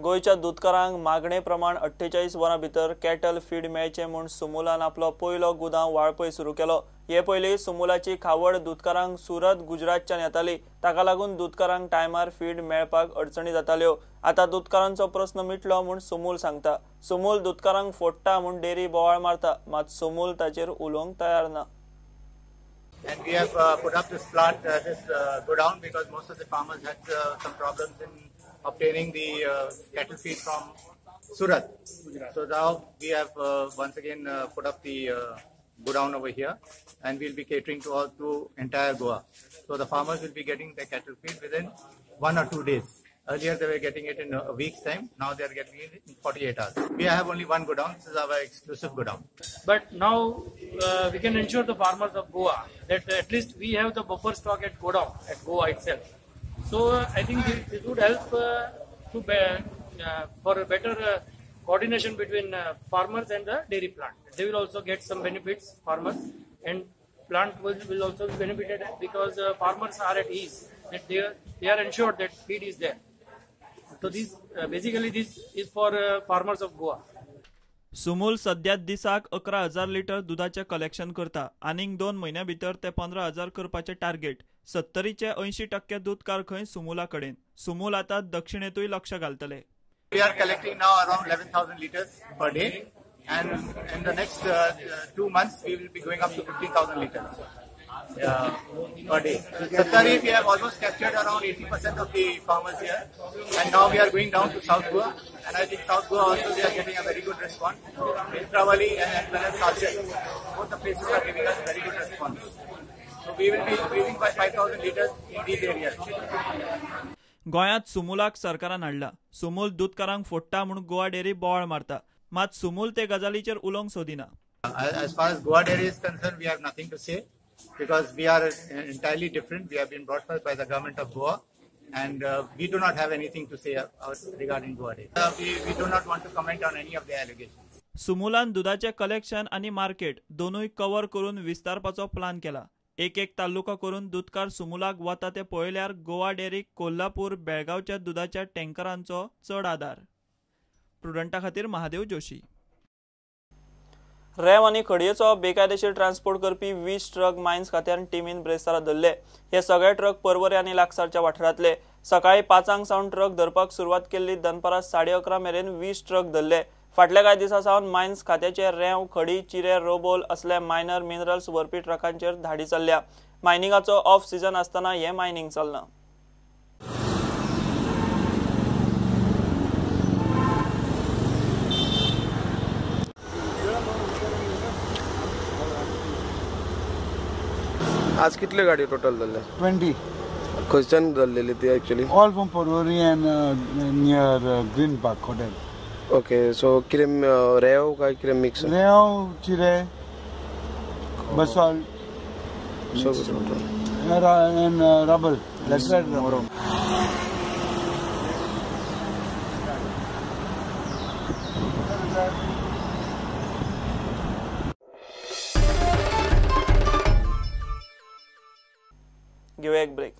गोंयच्या दुदकारांक मागणे प्रमाण 48 वरां भितर कॅटल फीड मेळचें म्हूण सुमुलान आपलो पयलो गुदांव वाळपय सुरू केलो. हे पयलीं सुमुलाची खावड दुदकारांक सुरत गुजरातच्यान येताली. ताका लागून दुदकारांक टायमार फीड मेळपाक अडचणी जाताल्यो. आतां दुदकारांचो प्रस्न मिटलो म्हूण सुमूल सांगता. सुमूल दुदकारांक फोडटा म्हूण डेअरी बोवाळ मारता, मात सुमूल ताचेर उलोवंक तयार ना. And we have put up this plant, this godown, because most of the farmers had some problems in obtaining the cattle feed from Surat. So now we have once again put up the godown over here, and we'll be catering to all to entire Goa. So the farmers will be getting their cattle feed within 1 or 2 days. Earlier they were getting it in a week's time. Now they are getting it in 48 hours. We have only one godown. This is our exclusive godown. But now we can ensure the farmers of Goa that at least we have the buffer stock at godown at Goa itself. So I think this would help for a better coordination between farmers and the dairy plant. They will also get some benefits, farmers, and plant will also be benefited because farmers are at ease that they are ensured that feed is there. So this basically this is for farmers of Goa. Sumul सद्या दिसाक 11,000 litre दुधाचे collection करता. आनीक 2 म्हयन्या भितर ते 15,000 करपाचे target. 70चे 80% दूदकार खंय सुमुला कडेन. सुमूल आतां दक्षिणेतूय लक्ष घालतले. We are collecting now around 11,000 liters per day, and in the next 2 months we will be going up to 15,000 liters per day. Sattari, we have almost captured around 80% of the farmers here, and now we are going down to South Goa, and I think South Goa also we are getting a very good response. Netravali and as well as Salcete, both the places are giving us very good response. So we will be increasing by 5,000 liters in these areas. गोंयांत सुमुलाक सरकारान हाडला. सुमूल दुदकारांक फोडटा म्हूण Goa dairy बोवाळ मारता, मात सुमूल ते गजालीचेर उलोवंक सोदिना. As far as Goa Dairy is concerned, we have nothing to say because we are entirely different. We have been brought forth by the government of Goa, and we do not have anything to say regarding Goa Dairy. We do not want to comment on any of the allegations. सुमुलान दुधाचे collection आनी market दोनूय cover करून विस्तारपाचो plan केला. एक एक तालुका करून दुदकार सुमुलाक वता ते पळयल्यार गोवा डेअरीक कोल्हापूर बेळगांवच्या दुधाच्या टँकरांचो चड आदार. प्रुडंटा खातीर महादेव जोशी. रेंव आनी खडयेचो बेकायदेशीर ट्रान्सपोर्ट करपी 20 ट्रक मायन्स खात्यान टिमीन ब्रेस्तारा धरले. हे सगळे ट्रक पर्वरी आनी लागसारच्या वाठारांतले. सकाळी 5 सावन ट्रक धरपाक सुरवात केल्ली. दनपारां 11:30 मेरेन 20 ट्रक धरले. फाटल्या कांय दिसां सावन मायन्स खात्याचे रेंव, खडी, चिरे, रोबोल असले मायनर मिनरल्स व्हरपी ट्रकांचेर धाडी चल्ल्या. मायनिंगाचो ऑफ सिजन आसतना हें मायनिंग चल्लां. आज कितले गाडी टोटल धरले? 20. खंयच्यान धरलेली ती actually? All from Porvorim and near Green Park hotel. Okay, so कितें रेंव काय कितें मिक्स? रेंव, चिरे, basalt and rubble, laterite rubble. घेवया एक ब्रेक.